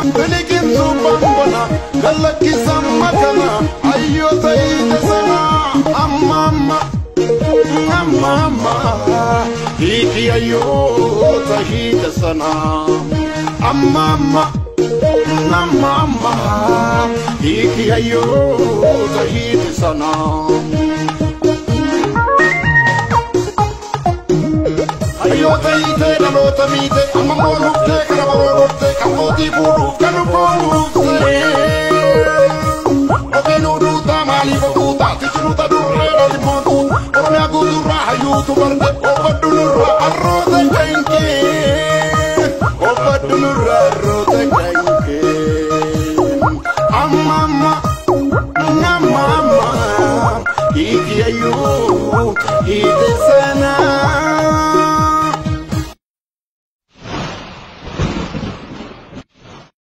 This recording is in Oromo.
Biliqimsuu bambana gallakkisan makana hayyoota hiite sana. Amma amma amma amma hiiki hayyoota hiite sana. Amma amma amma amma hiiki hayyoota hiite sana. Hayyoota hiite dhaloota miite amma immoo luftee kana boroo dhoftee kan mootii fuudhuuf kan dhufoomte. Ofiinuu duutaa maaliif ofuutaa tishinuuta durree dhali mootuu Oromiyaa guutuurraa hayyuutu barte oofadhu nurraa arroota kankee oofadhu nurraa arroota kankee. Amma amma amma amma hiiki hayyuu hiite sana.